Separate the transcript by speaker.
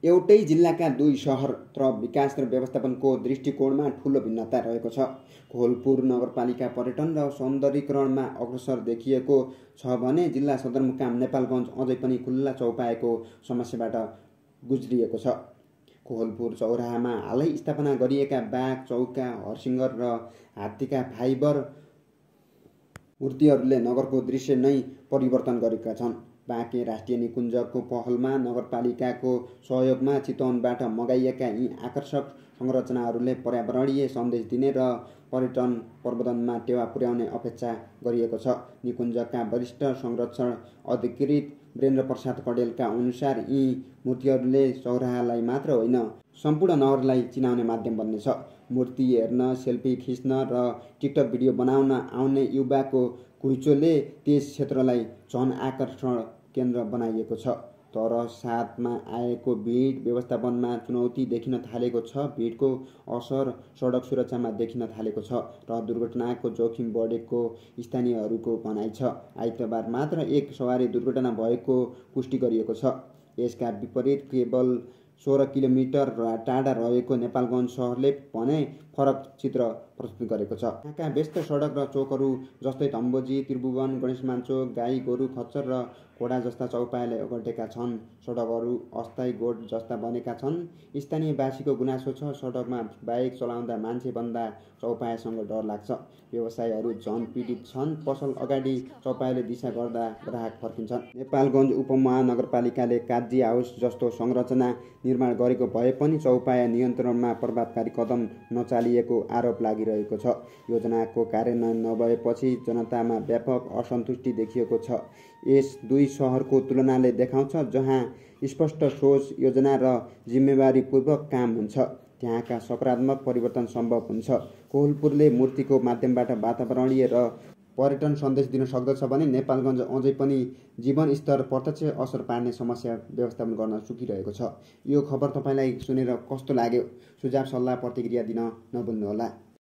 Speaker 1: एउटै जिल्लाका दुई सहर र विकास र व्यवस्थापनको दृष्टिकोणमा ठूलो भिन्नता रहेको छ। कोहलपुर नगरपालिका पर्यटन र सौन्दर्यीकरणमा अग्रसर देखिएको छ भने जिल्ला सदरमुकाम नेपालगञ्ज अझै पनि खुल्ला चौपाएको समस्याबाट गुज्रिएको छ। कोहलपुर चौराहामा हालै स्थापना गरिएका बाघ, चौका, हरसिंगर र हात्तीका फाइबर मूर्तिहरूले नगरको दृश्य नै परिवर्तन गरेका छन्। बाँके राष्ट्रिय निकुञ्जको पहलमा नगरपालिकाको सहयोगमा चितवनबाट मगाइएका यी आकर्षक संरचनाहरूले पर्यावरणीय सन्देश दिने र पर्यटन प्रवर्धनमा टेवा पुर्याउने अपेक्षा गरिएको छ। निकुञ्जका वरिष्ठ संरक्षण अधिकृत वीरेन्द्र प्रसाद कडेलका अनुसार यी मूर्तिहरूले चौराहालाई मात्र होइन सम्पूर्ण नगरलाई चिनाउने माध्यम बन्नेछ। मूर्ति हेर्न, सेल्फी खिच्न र टिकटक भिडियो बनाउन आउने युवाको घुइँचोले त्यस क्षेत्रलाई झन आकर्षण केन्द्र बनाइएको छ। तर साथमा आएको भिड व्यवस्थापनमा चुनौती देखिन थालेको छ। भिडको असर सडक सुरक्षामा देखिन थालेको छ र दुर्घटनाको जोखिम बढेको स्थानीयहरूको भनाइ छ। आइतबार मात्र एक सवारी दुर्घटना भएको पुष्टि गरिएको छ। यसका विपरीत केवल 16 किलोमिटर टाढा रहेको नेपालगञ्ज सहरले भने फरक चित्र प्रस्तुत गरेको छ। यहाँका व्यस्त सडक र चोकहरू जस्तै धम्बोजी, त्रिभुवन, गणेशमाञ्चोक, गाई गोरु, खच्चर र घोडा जस्ता चौपायाले ओगटेका छन्। सडकहरू अस्थायी गोठ जस्ता बनेका छन्। स्थानीयवासीको गुनासो छ, सडकमा बाइक चलाउँदा मान्छेभन्दा चौपायासँग डर लाग्छ। व्यवसायीहरू झन पीडित छन्। पसल अगाडि चौपायाले दिशा गर्दा ग्राहक फर्किन्छन्। नेपालगञ्ज उपमहानगरपालिकाले काजी हाउस जस्तो संरचना निर्माण गरेको भए पनि चौपाया नियन्त्रणमा प्रभावकारी कदम नचालिएको आरोप लागिरहेको छ। योजनाको कार्यान्वयन नभएपछि जनतामा व्यापक असन्तुष्टि देखिएको छ। यस दुई सहरको तुलनाले देखाउँछ जहाँ स्पष्ट सोच, योजना र जिम्मेवारीपूर्वक काम हुन्छ त्यहाँका सकारात्मक परिवर्तन सम्भव हुन्छ। कोहलपुरले मूर्तिको माध्यमबाट वातावरणीय र पर्यटन सन्देश दिन सक्दछ भने नेपालगञ्ज अझै पनि जीवनस्तर प्रत्यक्ष असर पार्ने समस्या व्यवस्थापन गर्न चुकिरहेको छ। यो खबर तपाईँलाई सुनेर कस्तो लाग्यो? सुझाव, सल्लाह, प्रतिक्रिया दिन नभुल्नुहोला।